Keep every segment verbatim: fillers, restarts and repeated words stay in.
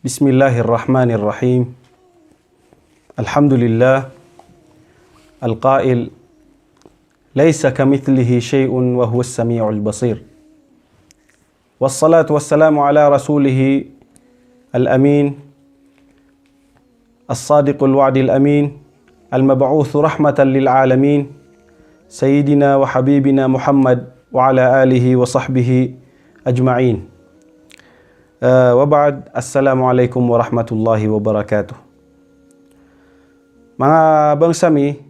بسم الله الرحمن الرحيم. الحمد لله القائل: ليس كمثله شيء وهو السميع البصير. والصلاة والسلام على رسوله الأمين الصادق الوعد الأمين المبعوث رحمة للعالمين سيدنا وحبيبنا محمد وعلى آله وصحبه أجمعين. Eh, wa ba'd, assalamu alaikum warahmatullahi wabarakatuh. Manga bangsa mi,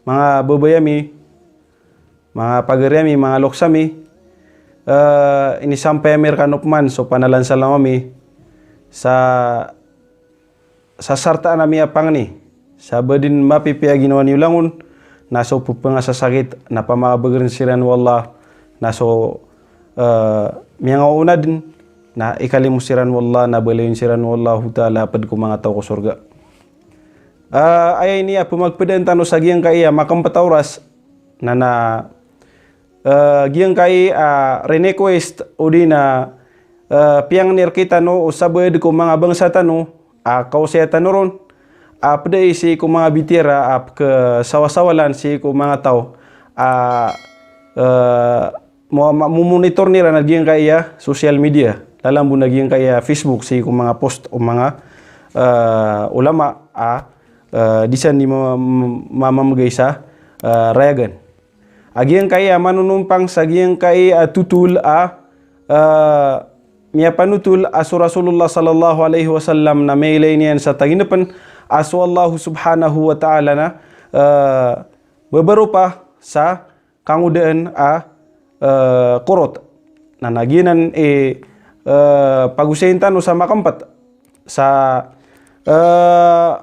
manga babay ami, manga pagari ami, manga loks ami, eh, inisampay ami rkano pman so panalan salam ami sa sa sartaan a miyapangni sa ba dn mapipiya a ginawa niyo langon, na so pphasasakit na pamakabagrn siran o Allah, na so, eh, miyangaoona dn na ikalimo siran o Allah, na balayon siran o Allahu Ta'ala a pd ko manga taw ko sorga. Eh, aya ini a pmagpdaan tano sa giyangkai a makmpt a oras, na na, eh, giyangkai a request odi na, eh, piyangni rkitano o sabaad ko manga bangsa tano a kaosaya tano ron a pd sii ko manga bitiyara a pkhasawasawalan sii ko manga taw a, eh, mo-, ma-, momonitor iran a giyangkai a social media, lalambo na giyangkai a Facebook sii ko manga post o manga, eh, ulama a, eh, di san di ma-, ma-, mamamgay sa, eh, rayagan. A giyangkai a manonompang sa giyangkai a totol a, eh, miyapanotol a so Rasulullah sallallahu alaihi wasallam na miyailay niyan sa taginpn a so Allah subhanahu wa ta'ala na, eh, bbaropa sa kangodaan a, eh, korot. Na na giyanan i, eh, pagosayin tano sa makmpt sa, eh,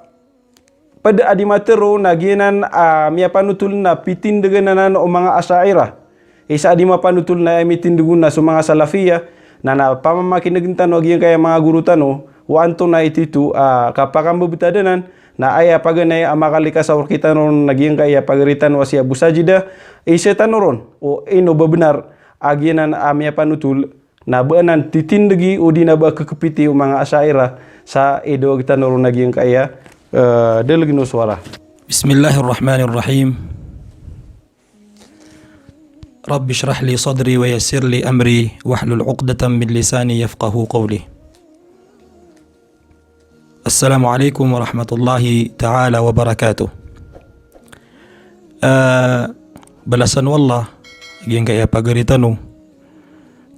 pd a di matharo na giyanan a miyapanotol na pitindgan anan o manga Asha'irah. Isa a di mapanotol na aya mitindg on na so manga Salafiyah, na na pamamakinegn tano a giyangkai a manga goro tano o antonaa i tito a kapakambebetad anan, na aya paganay a makalikasaw rkitano ron na giyangkai a pagari tano a si Abu Sajidah, isa tano ron o ino ba bnar a giyanan a miyapanotol na ba anan titindgi odi na ba kkpiti o manga Asha'irah sa idawag tano ron a giyangkai a, eh, dalgn o sowara. بسم الله الرحمن الرحيم. رب اشرح لي صدري ويسر لي أمري واحلل عقدة من لساني يفقهوا قولي. Assalamu alaikum warahmatullahi ta'ala wabarakatuh. Eh, balasan o Allah giyangkai a pagari tano,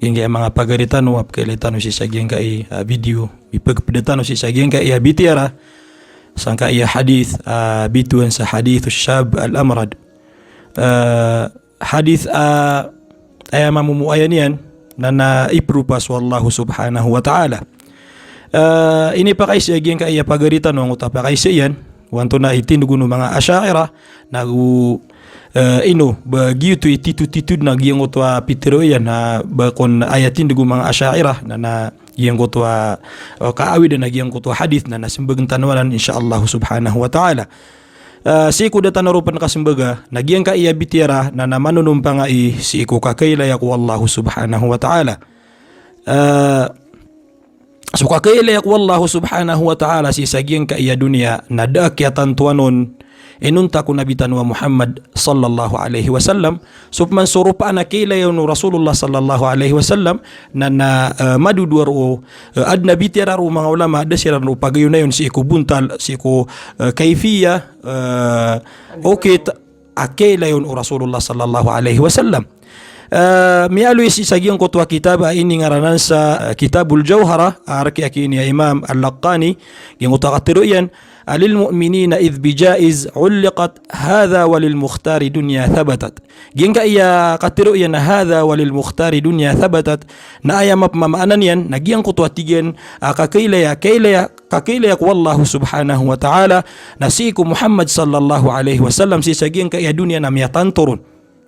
giyangkai a manga pagari tano a pkailay tano sii sa giyangkai a video, mipagpda tano sii sa giyangkai a bitiyara sangkai a hadith, eh, bitowan sa hadith shab al-amrad. Eh, hadith, ah, aya mamomoayan iyan na na ipropa so Allah subhanahu wa ta'ala. Eh, inipakaisa a giyangkai a pagari tano angkoto a pakaisa iyan o antonaa i tindg on o manga Asha'irah, nago, eh, ino ba giyoto i titotito na giyangkoto a pitharo iyan na ba kon aya tindg o manga Asha'irah na na giyangkoto a, eh, kaawidan a giyangkoto a hadith na na smbagn tano anan insha Allah subhanahu wa ta'ala. Eh, sii ko da tano ron pn kasmbaga, na giyangkai a bitiyara na na manonompang ai sii ko kakailaya ko Allah subhanahu wa ta'ala. Eh, so kakailaya ko Allah subhanahu wa ta'ala sii sa giyangkai a doniya na da a kiyatantowan on inonta ko Nabi tano a Muhammad sallallahu alaihi wasallam. So pman so ropaan a kailaya on o Rasulullah sallallahu alaihi wasallam na na, eh, madodowa roo, eh, adn a bitiyara roo o manga ulama, da siran roo pagayonayon sii ko bontal, sii ko, eh, kayfiyah, eh, okit a kailaya on o Rasulullah sallallahu alaihi wasallam. Eh, miyaaloy sii sa giyangkoto a kitab a iningaranan sa, eh, Kitabul Jawharah, a rk iyan a Imam Al-Laqani, giyangkoto a katharo iyan, "Lil mu'minina idh bi jaiz ulliqat hadha wa lil mukhtari dunya thabatat." Giyangkai a katharo iyan a hadha wa lil mukhtari dunya thabatat, na aya mapmamaana niyan na giyangkoto a tig iyan a kakailaya, kailaya, kakailaya ko Allah subhanahu wa ta'ala na sii ko Muhammad sallallahu alaihi wasallam sii sa giyangkai a doniya na miyatanto ron.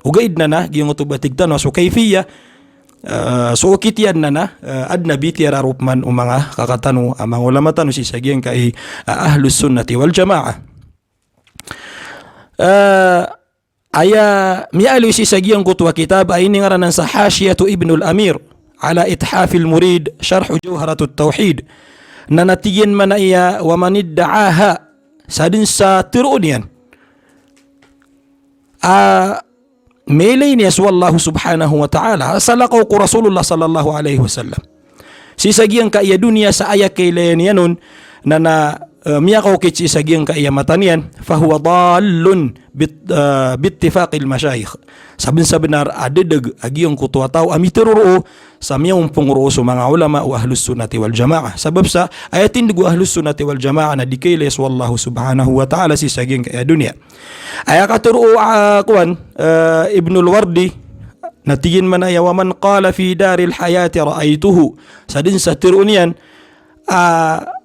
Ogaid na na giyangkoto ba tig tano a so kayfiyah, eh, so okit iyan na na, eh, adn a bitiyara roo pman o manga kaka tano, a manga ulama tano sii sa giyangkai a Ahlus Sunnati wal Jamaah. Eh, aya miyaaloy sii sa giyangkoto a kitab a iningaran sa Hashiyatu Ibnul Amir ala Ithafil Murid, Sharhu Jawharatut Tawhid. Na na tig iyan mambo a, wa man idda'aha, sadn sa tharoon iyan a mailay niyan so Allah subhanahu wa ta'ala, salakaw ko Rasulullah sallallahu alaihi wasallam sii sa giyangkai a doniya sa aya kailaya niyan on, na na, eh, miyakaokit sii sa giyangkai a mata niyan, fahuwa dallun bit-, eh, bittifaqil mashayikh. Sabnsabnar a ddag a giyangkoto a taw a mitharo roo sa miyaompong roo so manga ulama o Ahlus Sunnati wal Jamaah. Sabap sa aya tindg o Ahlus Sunnati wal Jamaah na di kailaya so Allah subhanahu wa ta'ala sii sa giyangkai a doniya. Aya katharo o, ah, kowan, eh, Ibnul Wardi, na tig iyan mambo a, wa man qala fi daril hayati ra'aytuhu. Sadn sa tharoon iyan a,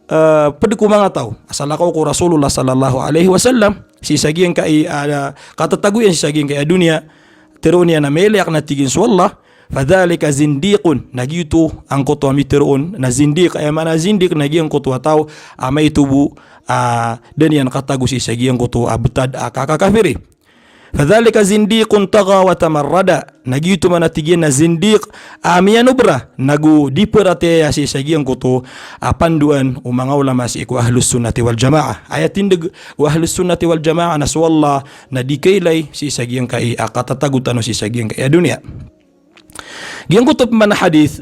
eh, pd ko manga taw a salakaw ko Rasulullah sallallahu alaihi wasallam sii sa giyangkai a, ah, katatago iyan sii sa giyangkai a doniya. Tharoon iyan a mailay akn a tig iyan so Allah, fadhalika zindiqun, na giyoto angkoto a mitharo on na zindiq. Aya maana zindiq na giyangkoto a taw a maito bo a da niyan katago sii sa giyangkoto a btad a kakakafiri. Fadhalika zindiqun tagha wa tamarrada. Na giyoto mambo a tig iyan a zindiq a miyanobra nago di paratiyaya sii sa giyangkoto a pandoan o manga ulama sii ko Ahlus Sunnati wal Jamaah. Aya tindg o Ahlus Sunnati wal Jamaah na so Allah na di kailay sii sa giyangkai a katatago tano sii sa giyangkai a doniya. Giyangkoto pman a hadith,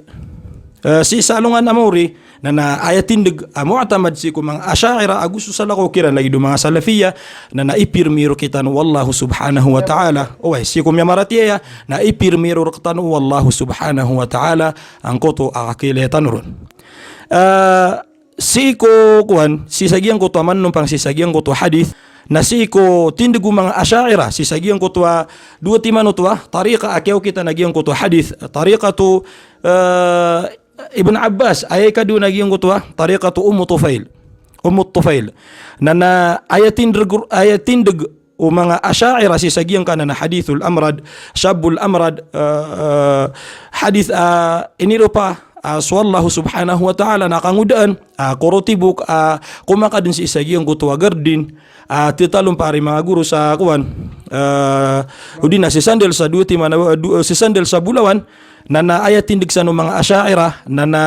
eh, sii sa alongan a maori, na na aya tindg a mu'tamad sii ko manga Asha'irah ago so salakaw kiran lagid o manga Salafiyah, na na ipirmiro rktano o Allah subhanahu wa ta'ala. Oway, sii ko miyamaratiyaya, na ipirmiro rktano o Allah subhanahu wa ta'ala angkoto a kakailaya tano ron. Eh, sii ko kowan, sii sa giyangkoto a manompang sii sa giyangkoto a hadith, na sii ko tindg o manga Asha'irah sii sa giyangkoto a dowa timan oto a tariqa a kiyaokitan a giyangkoto a hadith, tariqatu, eh, Ibn Abbas, aya ikadowa na giyangkoto a tariqatu Ummu Tufail. Ummu Tufail. Na na aya tindg, aya tindg o manga Asha'irah sii sa giyangkanan a hadithul amrad, shabbul amrad, eh, eh, hadith, eh, iniropa, eh, so Allah subhanahu wa ta'ala na kangodaan, eh, ko rotibok, eh, komakadn sii sa giyangkoto a garden, eh, titalompar i manga goro sa kowan, eh, odi na sisandal sa dowa timan, eh, do-, sisandal sa bolawan, na na aya tindg san o manga Asha'irah, na na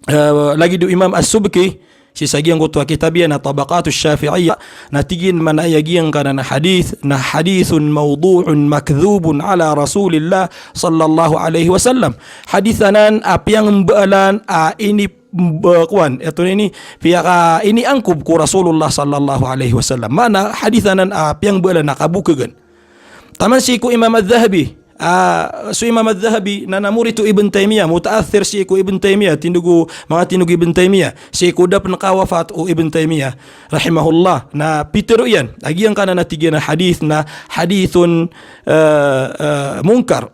eh, lagid o Imam As-Subki, sii sa giyangkoto a kitab iyan a Tabaqatus Shafi'iyyah, na tig iyan mambo a giyangkanan a hadith, na hadithun mawdu'un makdhubun ala Rasulillah sallallahu alaihi wasallam. Hadith anan a piyangbaalan a ini, eh, kowan, ito ini, piyaka, iniangkob ko Rasulullah sallallahu alaihi wasallam. Maana hadith anan a piyangbaalan a kabokhagan. Taman sii ko Imam Adh-Dhahabi, ah, so Imam Adh-Dhahabi na na morit o Ibn Taymiyyah, mutaathir sii ko Ibn Taymiyyah, tindg o, manga tindg o Ibn Taymiyyah, sii ko da pn kawafat o Ibn Taymiyyah, rahimahullah, na pitharo iyan a giyangkanan a tig iyan a hadith na hadithun, eh, eh, munkar.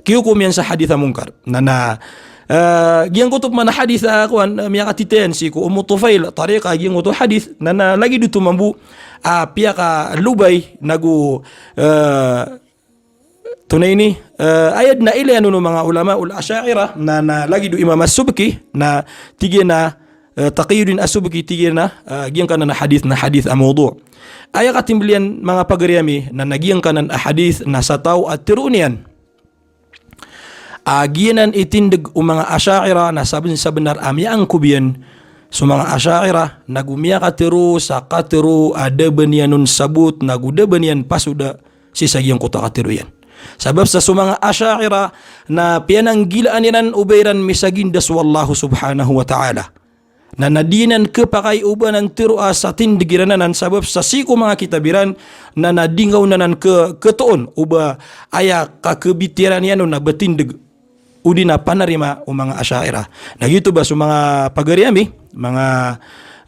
Kiyokom iyan sa hadith a munkar. Na na, eh, giyangkoto pman a hadith a kowan, eh, miyakatitayan sii ko Ummu Tufail, tariqa giyangkoto a hadith, na na lagid oto mambo, ah, piyakalobay nago, eh, tonaa ini, eh, aya dn a ilayan on o manga ulama ul Asha'irah, na na lagid o Imam As-Subki, na tig iyan a eh, Taqiyuddin As-Subki tig iyan a, eh, giyangkanan a hadith na hadith a mawdu'. Aya katimbl iyan manga pagari ami, na na giyangkanan a hadith na sa taw a tharoon iyan a giyanan i tindg o manga Asha'irah na sabnsabnar a miyaangkob iyan so manga Asha'irah, nago miyakatharo sa katharo a da ba niyan on sabot, nago da ba niyan pasoda sii sa giyangkoto a katharo iyan. Sabap sa so manga Asha'irah na piyananggilaan iran o ba iran misaginda so Allah subhanahu wa ta'ala. Na na di nan khapakay o ba nan tharoa sa tindg iran anan, sabap sa sii ko manga kitab iran na na di ngka on anan kh-, khatoon o ba aya kakhabitiyaran iyan on na ba tindg odi na panarima o manga Asha'irah. Na giyoto ba so manga pagari ami, manga,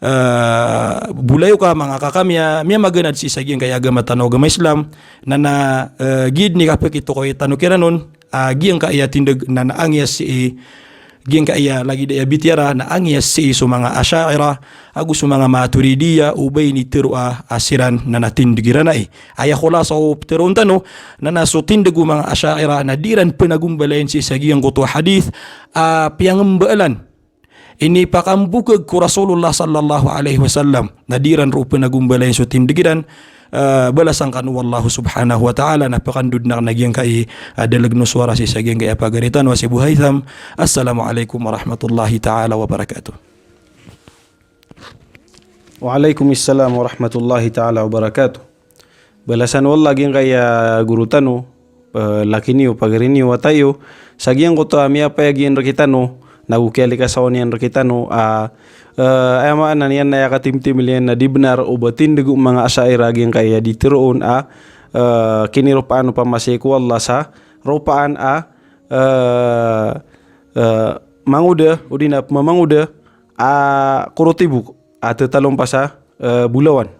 eh, bolayoka, manga kaka ami a miyamaganad sii sa giyangkai a agama tano a agama Islam, na na, eh, giya dn i kapakitokawi tano kiran on, ah, giyangkai a tindg na na angiyas sii Giyangkaya lagid a aya bitiyara na angiyas sii so manga Asha'irah ago so manga Maturidiyah o ba initero a siran na na tindeg iran ai. Aya kholasa o pteroon tano na na so tindeg o manga Asha'irah na di iran penagombalayin sii sa giyangkoto a hadith a piyangembaalan, inipakambokeg ko Rasulullah sallallahu alaihi wasallam, na di iran roo penagombalayin so tindeg iran. Ah, balasan kano o Allah subhanahu wa ta'ala, na pekandod aken a giyangkai a deleg o sowara sii sa giyangkai a pagari tano a si Abu Haytham. Assalamu alaikum warahmatullahi ta'ala wabarakatuh. Wa alaikum assalam warahmatullahi ta'ala wabarakatuh. Balasan o Allah giyangkai a goro tano, eh, laki niyo, pagari niyo, wata iyo, sa giyangkoto a miyapayag iyan rekitano, nago kiyalikasawan iyan rekitano, a, eh, aya maana niyan na aya katimtimil iyan na di benar o ba tindeg o manga Asha'irah giyangkai a di teroon a, eh, kiniropaan opama sii ko Allah sa ropaan a, eh, eh, mangoda, odi na pemamangoda, a korotibok a tetalompas a, eh, bolawan.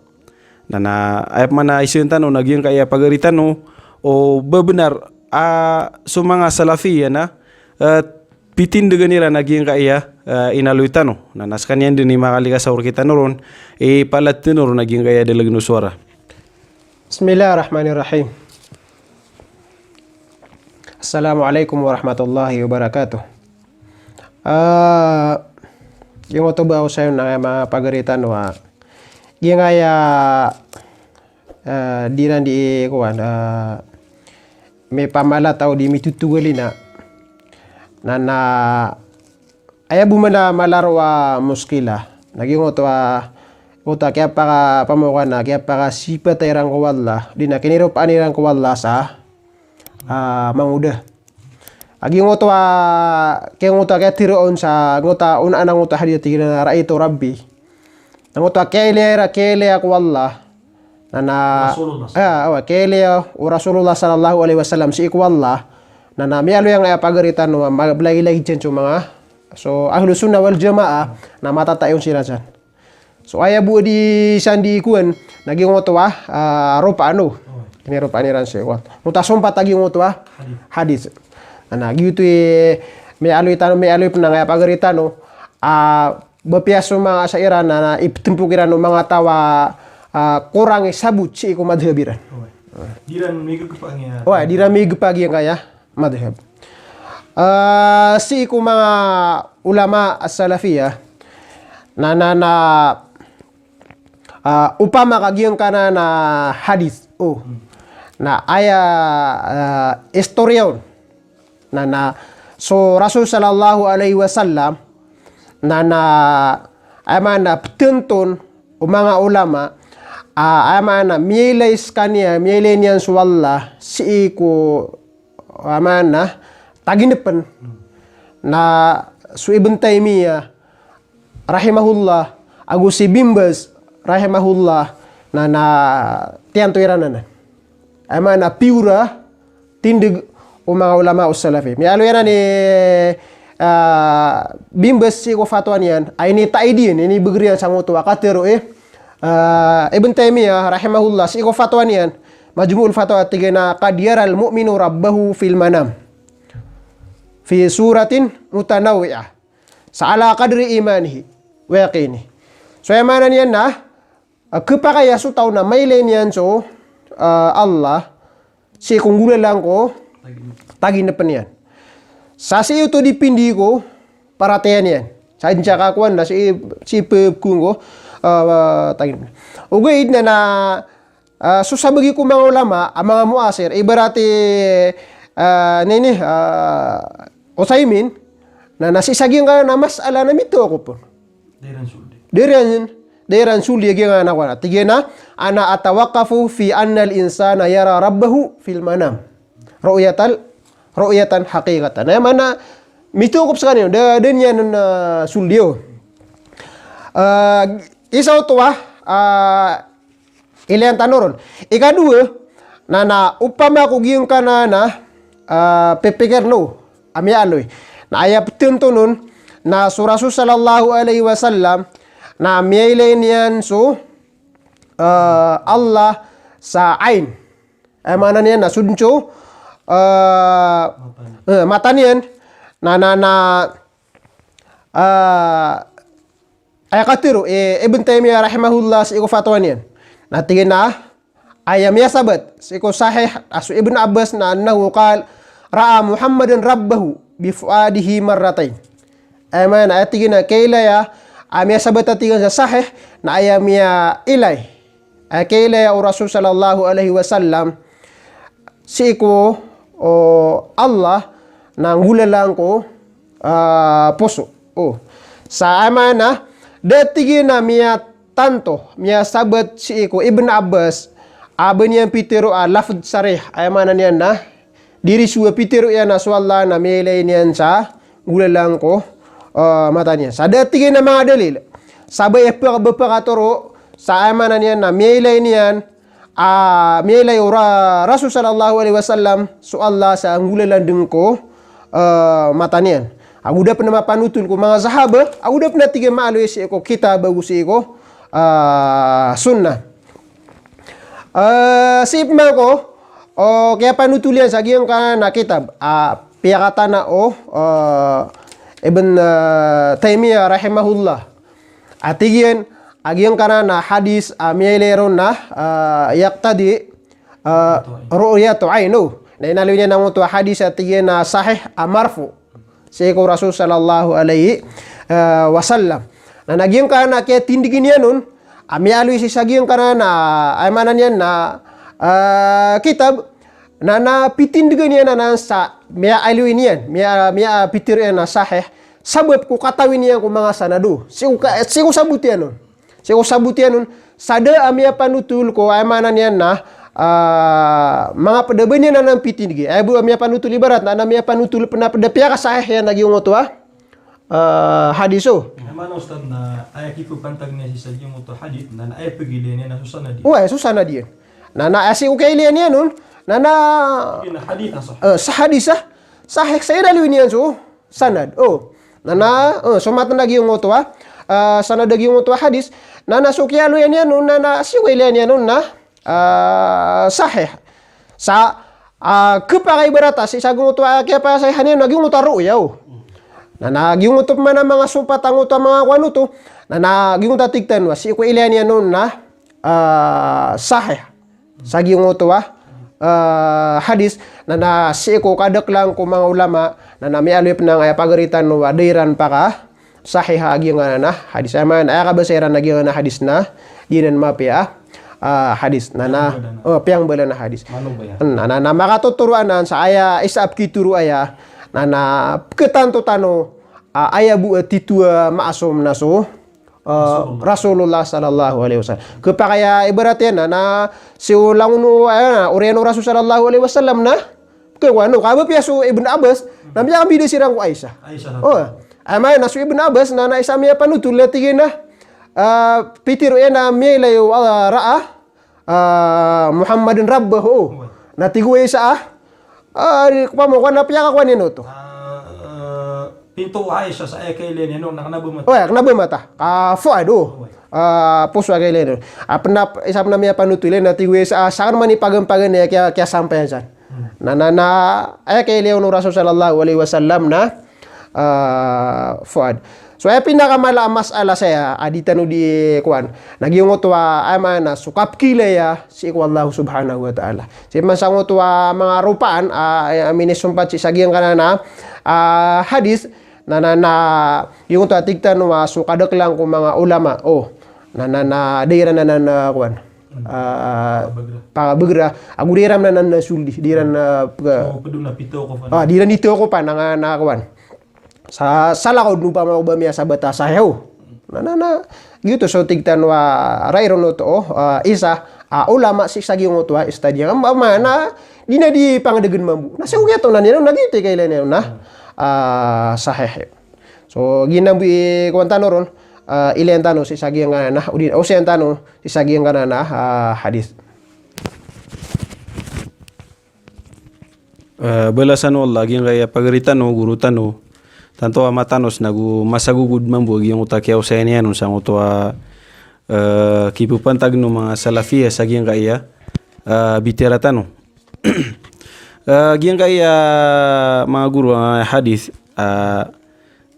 Na, na, aya pman a iseen tano na giyangkai a pagari tano o ba benar a so manga Salafiyah na, eh, pitindegan iran a giyangkai a, eh, inaloy tano. Na, na sekaniyan den i makalikasaw rekitano ron, ipalad tano ron a giyangkai a deleg o sowara. Bismillahirrahmanirrahim. Assalamu alaikum warahmatullahi wabarakatuh. Ah, giyangkoto ba osayon a manga pagari tano a giyangkaya, ah, di iran di kowan, ah, mipamalat o di mitotogalina. Na, na, aya bo mala, malaro a mushkilah na giyangkoto a, giyangkoto a kiyapaka, pamokan a kiyapakasipata iran ko Allah, di na kiniropaan iran ko Allah sa, ah, mangoda. A giyangkoto a, giyangkoto a kiyateroon sa giyangkoto a onaan a giyangkoto a hadith a tig iran a ra'aytu Rabbi. Na giyangkoto a kiyailaya iran, kiyailaya ko Allah. Na, na, Rasulullah. Ah, awa, kiyailaya o Rasulullah sallallahu alaihi wasallam sii ko Allah. Na, na, miyaaloy angkaya pagari tano a ma-, lagilagid san so manga, so Ahlus Sunnah wal Jamaah, na matatayon siran san. So aya bo di san di kowan, na giyangkoto a, ah, ropaan o. Oh. Kiniropaan iran sii ko Allah. Giyangkoto a sompat a giyangkoto a hadith. Hadith. Na, na, giyoto i miyaaloy tano, miyaaloy pn angkaya pagari tano, ah, ba piya so manga Asha'irah na, na iptempok iran o manga taw a, ah, korang i sabot sii ko madhhab iran. Oh. Di iran migegepag iyan. Oh, di iran migegepag iyan angkaya madhhab. Ah, sii ko manga ulama as-Salafiyah, na, na, na, ah, opama ka giyangkanan a hadith, oh. Hmm. Na aya, ah, istorya on. Na, na, so Rasul sallallahu alaihi wasallam, na, na, aya maana pthanton o manga ulama, ah, aya maana miyailay sekaniyan, miyailay niyan so Allah sii ko, aya maana, taginepn. Na so Ibn Taymiyyah rahimahullah, ago si Bin Baz rahimahullah, na, na tiyanto iran anan. Aya maana piyora tindeg o manga ulama o Salafi. Miyaaloy anan i, ah, Bin Baz sii ko fatwa niyan, a initaid iyan, inibegr iyan sangkoto a katero i, ah, Ibn Taymiyyah rahimahullah sii ko fatwa niyan, Majmu'ul Fatawa, tig iyan a, "Qad yaral mu'minu rabbahu fil manam fi suratin mutanawwi'ah." Sa ala qadri imanihi wa yaqinihi. So aya maana niyan na, ah, khapakay a so taw na mailay niyan so, ah, Allah sii ko nggolalan ko taginepn iyan. Sa sii oto dipindi ko paratiyaya niyan. Sa adn sa kakowan na sii, sii pepkong ko, ah, taginepn. Ogaid na, na Ah, so sabagi ko manga ulama a manga muasir, ibarat i, ah, nini, ah, Uthaymin, na, na sii sa giyangkanan a mas'ala na mitawakuf on. Da iran soldi. Da iran, da iran soldi a giyangkanan a kowan. Tig iyan a, "Ana atawaqqafu fi annal insana yara rabbahu fil manam. Ru'yatal, ru'yatan haqiqatan." Na aya maana, mitawakuf sekaniyan, da, da niyan, ah, soldi o. Ah, isa oto a, ah, Ilayan tano ron. Ikadowa, na, na opama ko giyangkanan a, ah, pipikirn o a miyaaloy. Na aya pthanton on, na so Rasul sallallahu alaihi wasallam, na miyailay niyan so, ah, Allah sa ain. Aya maana niyan na so dn so, ah, eh, mata niyan. Na, na, na, ah, aya katharo i Ibn Taymiyyah rahimahullah sii ko fatwa niyan. Na tig iyan a aya miyasabat sii ko sahih a so Ibn Abbas na annahu qal, "Ra'a Muhammadan rabbahu bi fuadihi marratayn." Aya maana, aya tig iyan a kailaya, a miyasabat a tig iyan sa sahih na aya miyailay, aya kailaya o Rasul sallallahu alaihi wasallam sii ko, o, Allah na nggolalan ko, ah, poso. O. Sa aya maana, da tig iyan a miyatanto, miyasabat sii ko Ibn Abbas a ba niyan pitharo a lafdh sarih, aya maana niyan na di riso a pitharo iyan a so Allah na miyailay niyan sa nggolalan ko, eh, mata niyan. Sa da tig iyan a manga dalil. Sa ba aya paka-, ba pakatoro, sa aya maana niyan na miyailay niyan, ah, miyailay o Ra-, Rasul sallallahu alaihi wasallam so Allah sa nggolalan dn ko, eh, mata niyan. Ago da pn a mapanothol ko manga sahaba, ago da pn a tig iyan maaloy sii ko kitab ago sii ko, ah, sunnah. Eh, sii pman ko, o, kiyapanotol iyan sa giyangkanan a kitab, a, piyakatana o, eh, Ibn, eh, Taymiyyah rahimahullah. A tig iyan, a giyangkanan a hadith, a miyailay ron na, eh, yaqtadi, eh, ru'yatu ayn, o. Na inaloy niyan angkoto a hadith a tig iyan a sahih a marfu' sii ko Rasul sallallahu alaihi, eh, wasallam. Na, na giyangkanan a kiyatindgn iyan on, a miyaaloy sii sa giyangkanan a, aya maana niyan na, eh, kitab, na, na pitindgn iyan anan sa miyaaloy niyan, miya, miyapitharo iyan a sahih, sabap ko katawi niyan ko manga sanad o. Sii ko ka-, sii ko sabot iyan on. Sii ko sabot iyan on, sa da a miyapanotol ko, aya maana niyan na, ah, manga pd a ba niyan anan pitindgi. Aya bo a miyapanotol ibarat na, na miyapanotol pn a pd a piyakasahih iyan a giyangkoto a, ah, hadith o. Aya maana, Ustadh, na aya kipapantag niyan sii sa giyangkoto a hadith, na, na aya pagilay niyan na so sanad iyan. O, aya so sanad iyan. Na, na aya sii ko kailay niyan on, na, na, aya hadith a sahih. Eh, sa hadith a sahih, sa inaloy niyan so sanad. O. Na, na, eh, so matan a giyangkoto a, ah, sanad a giyangkoto a hadith. Na, na so kiyaaloya niyan on, na, na sii ko kailaya niyan on na, ah, sahih. Sa, ah, khapakay ibarat a sii sa giyangkoto a kiyapasahihan iyan on a giyangkoto a ru'ya, o. Na, na giyangkoto pman a manga sopat angkoto a manga kowan oto. Na, na giyangkoto a tig tano a sii ko kailaya niyan on na, ah, sahih. Sa giyangkoto a, ah, hadith, na, na sii ko kadaklan ko manga ulama, na, na miyaaloy pn angkaya pagari tano a da iran pakasahih a giyangkanan a hadith. Aya maana, aya kabasa iran a giyangkanan a hadith na di anan mapiya a, ah, hadith. Na, na, o, piyangbalan a hadith. Na, na, na makatotoro anan sa aya isa a pkitoro aya, na, na pkhatanto tano a, aya bo a titho a ma'sum na so, ah, Rasulullah. Rasulullah sallallahu alaihi wasallam. Khapakay a ibarat iyan na, na sii o langon o, ah, oriyan o Rasul sallallahu alaihi wasallam na pkhakowa, no, ka ba piya so Ibn Abbas, na miyakambida siran ko Aisha. Aisha. O, aya maana na so Ibn Abbas na, na isa a miyapanotol na tig iyan a, ah, pitharo iyan a miyailay o, ah, ra'a, ah, Muhammadan rabbahu. Oway. Na tig o isa a, ah, di ko pamoko na piyakakowa niyan oto. Ah, ah, pinto o Aisha sa aya kailay niyan on na kna ba mata. Oway, kna ba mata. Ka fuad, o. Oway. Ah, poso a kailay niyan on. Ah, pn a, isa pn a miyapanotol iyan na tig o isa a, ah, sakn man i paganpagan iyan kiya, kiyasampayan san. Hmm. Na, na, na, aya kailay on o Rasul sallallahu alaihi wasallam na, ah, fuad. So, aya pinakamala a mas'ala saya a di tano di kowan, na giyangkoto a, aya maana, so kapkilaya sii ko Allah subhanahu wa ta'ala. Sii man sangkoto a manga ropaan a, a minisompat sii sa giyangkanan a, ah, hadith, na, na, na giyangkoto a tig tano a so kadaklan ko manga ulama. O, na, na, na da iran anan, ah, kowan. Ah, pakabagra. Pakabagra. Ago da iran anan, ah, soldi, da iran, ah, pka-, o, pd on a pitharo ko pn. Ah, da iran itharo ko pn a, na, na kowan. Sa, salakaw dn opama o ba miyasabat a sahih. Na, na, na giyoto so tig tano a rai ron oto o, ah, isa a ulama sii sa giyangkoto a study. Am-, am-, na di na di pangdagn mambo. Na sii ko kiyatonan iyan on na giyoto i kailay niyan on na, ah, sahih. So, giyanan bo i kowan tano ron, ah, ilayan tano sii sa giyangkanan a, odi na osayan tano sii sa giyangkanan a, ah, hadith. Eh, balasan o Allah giyangkaya pagari tano, goro tano, tanto a matanos nago masagogod mambo giyangkoto a kiyaosayan iyan on sangkoto a, eh, kipapantag o manga Salafiyah sa giyangkaya, eh, bitiyara tano. Eh, giyangkaya manga goro a hadith, eh,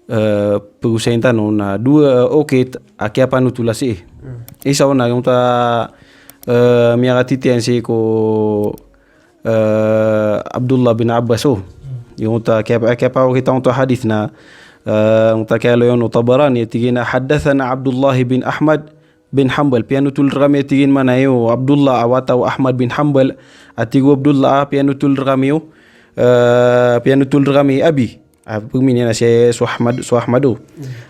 eh, pegosayin tano na dowa, eh, okit a kiyapanotol a sii. Isa on na giyangkoto a, eh, miyakatitiyan sii ko, eh, Abdullah bin Abbas, o. Giyangkoto a kiyapa-, kiyapaokit angkoto a hadith na, eh, giyangkoto a kiyaloy on o Tabarani, tig iyan a haddathana Abdullah bin Ahmad bin Hanbal, piyanotol rekami, tig iyan, mana iyo Abdullah a wata o Ahmad bin Hanbal, a tig o Abdullah a piyanotol rekami iyo, eh, piyanotol rekami abi. A, pegminiyan a si, so Ahmad, so Ahmad o.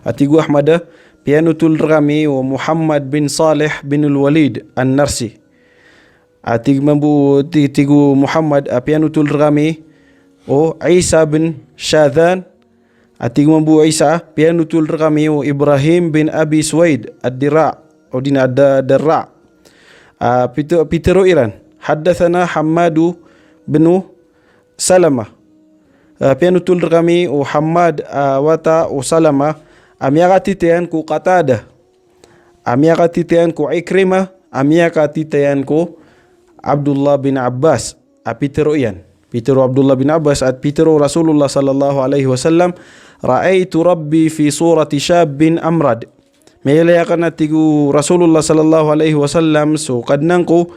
A tig o Ahmad a, piyanotol rekami o Muhammad bin Salih bin al-Walid an-Narsi. A tig mambo, ti-, tig o Muhammad a piyanotol rekami o Isa bin Shadhan. A tig mambo o Isa, piyanotol rekami o Ibrahim bin Abi Suwaid ad-Dira, o di na da-, Darra. A, pito-, pitero iran. Haddathana Hammadu bin Salama. A, piyanotol rekami o Hammad, a, wata o Salama, a miyakatitayan ko Qatada, a miyakatitayan ko Ikrima, a miyakatitayan ko Abdullah bin Abbas, a pitero iyan. Pitero Abdullah bin Abbas, a pitero Rasulullah sallallahu alaihi wasallam, "Ra'aitu Rabbi fi surati shabbin amrad." Miyailay akn, a tig o Rasulullah sallallahu alaihi wasallam, so Kadnan ko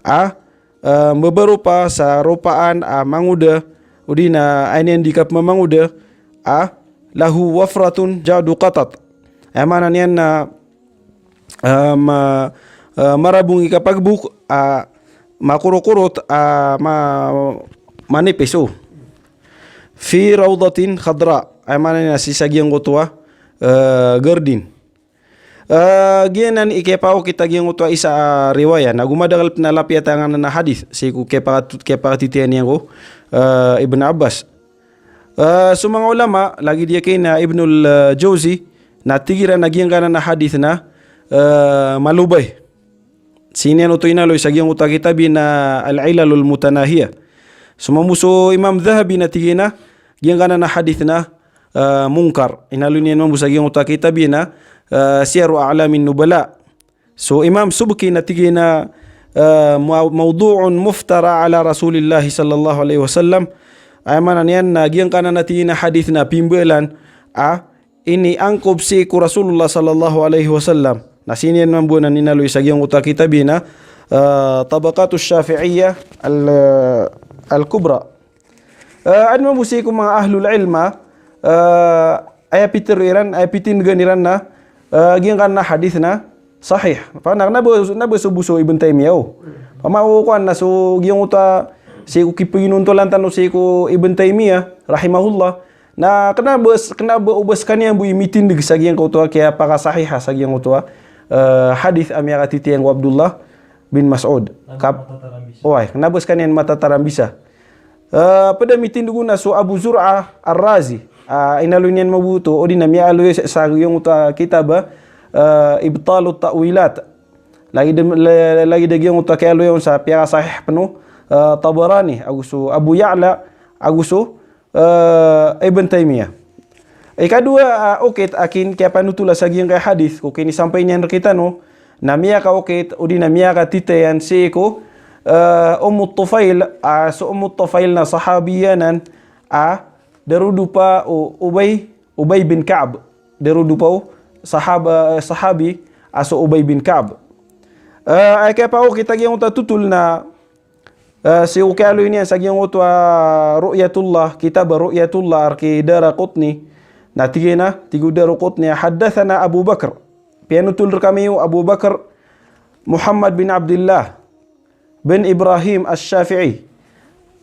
a, eh, mbabaropa sa ropaan a mangoda, o di na aya niyan di kapmamangoda, a lahu wafratun ja'du qatat. Aya maana niyan na, eh, ma-, eh, marabong i kapagbok, a makorokorot, a ma-, manipis, o. Fi rawdatin khadra. Aya maana niyan na sii sa giyangkoto a, eh, garden. Eh, giyanan i kiyapaokit a giyangkoto a isa a riwaya, na go madakel pen a lapiyat angkanan a hadith, sii ko kiyapa-, kiyapakatitayan iyan ko, eh, Ibn Abbas. Eh, so manga ulama, lagid iya kina Ibnul, eh, Jawzi, na tig iran a giyangkanan a hadith na, eh, malobay. Sii niyan oto inaloy sa giyangkoto a kitab iyan a Al-Ilalul Mutanahiya. So mambo so Imam Dhahabi na tig iyan a giyangkanan a hadith na, eh, munkar. Inaloy niyan mambo sa giyangkoto a kitab iyan a, eh, Siyaru A'lamin Nubala. So Imam Subki na tig iyan a, eh, ma-, mawdu'un muftara ala Rasulillahi sallallahu alaihi wasallam. Aya maana niyan na giyangkanan a tig iyan a hadith na pimbalan a iniangkob sii ko Rasulullah sallallahu alaihi wasallam. Na sii niyan mambo anan inaloy sa giyangkoto a kitab iyan a, eh, Tabaqatus Shafi'iyyah al-, al-Kubra. Eh, aden mambo sii ko manga ahlul ilm a, eh, aya pitero iran, aya pitindegen iran na, eh, giyangkanan a hadith na sahih. Pamana, kena ba, kena ba so bo so Ibn Taymiyyah, o. Pamana o kowan na so giyangkoto a sii ko kipeginontolan tano sii ko Ibn Taymiyyah rahimahullah. Na kena ba s-, kena ba o ba sekaniyan bo i mitindeg sa giyangkoto a kiyapakasahiha sa giyangkoto a, eh, hadith a miyakatitayan ko Abdullah bin Mas'ud. Kap-, oway, kena ba sekaniyan matatarambisa. Eh, ped a mitindeg on na so Abu Zur'ah Ar-Razi. Ah, inaloy niyan mambo oto, o di na miyaaloy sa, sa giyangkoto a kitab a, eh, Ibtalut Ta'wilat. Lagid a, la-, lagid a giyangkoto a kiyaaloy on sa piyakasahih pen o, eh, Tabarani, ago so Abu Ya'la, ago so, eh, Ibn Taymiyyah. Ikadowa, ah, okit a kin-, kiyapanotola sa giyangkai a hadith, ko kinisampay niyan rektano, na miyakaokit, o di na miyakatitayan sii ko, eh, Ummut Tufail, ah, so Ummut Tufail na sahabi anan, ah, darodopa o Ubay, Ubay bin Ka'b. Darodopa o sahaba, sahabi a so Ubay bin Ka'b. Eh, aya kiyapaokit a giyangkoto a totol na, eh, sii ko kiyaaloy niyan sa giyangkoto a Ru'yatullah, kitab a Ru'yatullah a rk i Daraqutni, na tig iyan a, tig o Daraqutni a, haddathana Abu Bakr. Piyanotol rekami o Abu Bakr, Muhammad bin Abdillah bin Ibrahim Ash-Shafi'i.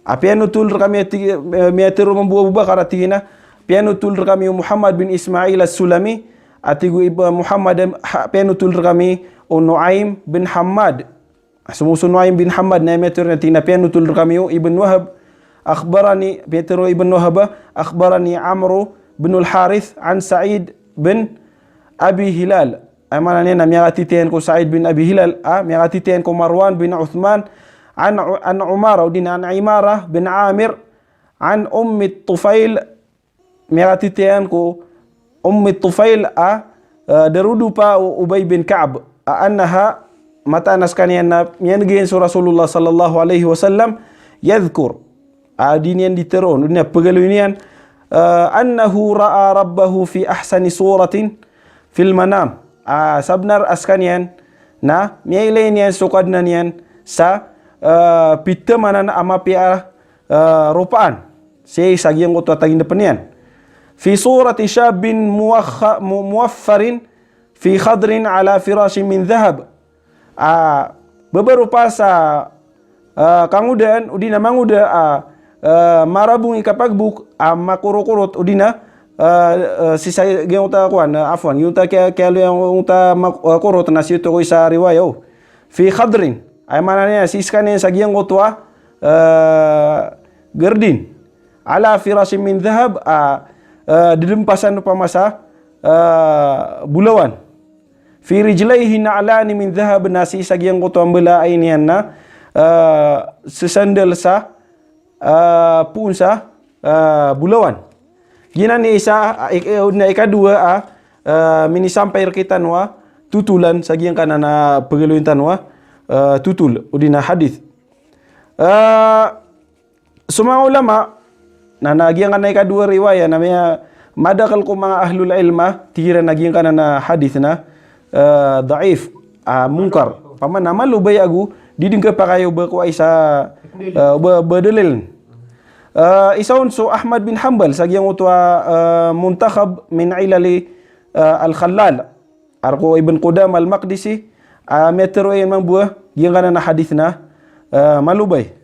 A piyanotol rekami a tig, eh, miyatero mambo o Abu Bakr a tig iyan a, piyanotol rekami o Muhammad bin Ismail As-Sulami, a tig o Ib-, Muhammad, ha, piyanotol rekami o Nu'aym bin Hammad. So mambo so Nu'aym bin Hammad na miyatero iyan a tig iyan a piyanotol rekami o Ibn Wahb, akhbarani, miyatero o Ibn Wahb a, akhbarani Amru bin Al-Harith an Sa'id bin Abi Hilal. Aya maana niyan na miyakatitayan ko Sa'id bin Abi Hilal, a, miyakatitayan ko Marwan bin Uthman, an, an Umar, o di na an Imarah bin Amir, an Ummi Tufail, miyakatitayan ko Ummi Tufail a, eh, darodopa o Ubay bin Ka'b, a annaha, mataan a sekaniyan na miyaneg iyan so Rasulullah sallallahu alaihi wasallam, yadhkur, a di niyan di teroon, o di na pegaloy niyan, eh, annahu ra'a rabbahu fi ahsani suratin fil manam. Ah, sabnar a skaniyan na miyailay niyan so Kadnan iyan sa, eh, pithamanan a mapiya, eh, ropaan sii sa giyangkoto a tagindapn iyan. Fi surati shabbin muwakha-, mu-, muwaffarin fi khadrin ala firashin min dhahab. Ah, beberupa sa, ah, kangodaan, odi na mangoda, ah, ah, marabong i kapagbok, ah, makorokorot, odi na, ah, ah, sii sa giyangkoto a kowan, ah, afwan, giyangkoto a kiya-, kiyaaloy angkoto a mak-, ah, korot na sii oto ko isa riwaya, o. Fi khadrin, aya maana niyan, sii skaniyan sa giyangkoto a, ah, gardin. Ala firashin min dhahab, ah, ah, dedempasan opama sa, ah, bolawan. Fi rijlayhi na'lani min dhahab, na sii sa giyangkoto a mbala a aya niyan na, eh, sesandal sa, eh, poon sa, eh, bolawan. Giyanan i isa, eh, ik-, eh, na ikadowa a, eh, minisampay rkitano a totolan sa giyangkanan a pagaloyin tano a, eh, totol, odi na hadith. Eh, So manga ulama, na, na giyangkanan a ikadowa riwaya, na miya-, madakl ko manga ahlul ilm a tig iran a giyangkanan a hadith na, eh, daif, ah, munkar. Pman na malobay ago, di dn khapakay o ba ko isa, eh, o ba, ba dalil. Eh, isa on so Ahmad bin Hanbal, sa giyangkoto a, eh, Muntakhab min Ilali, eh, Al-Khallal. Ar ko Ibn Qudamah Al-Maqdisi, ah, miyatharo iyan mambo a giyangkanan a hadith na, eh, malobay.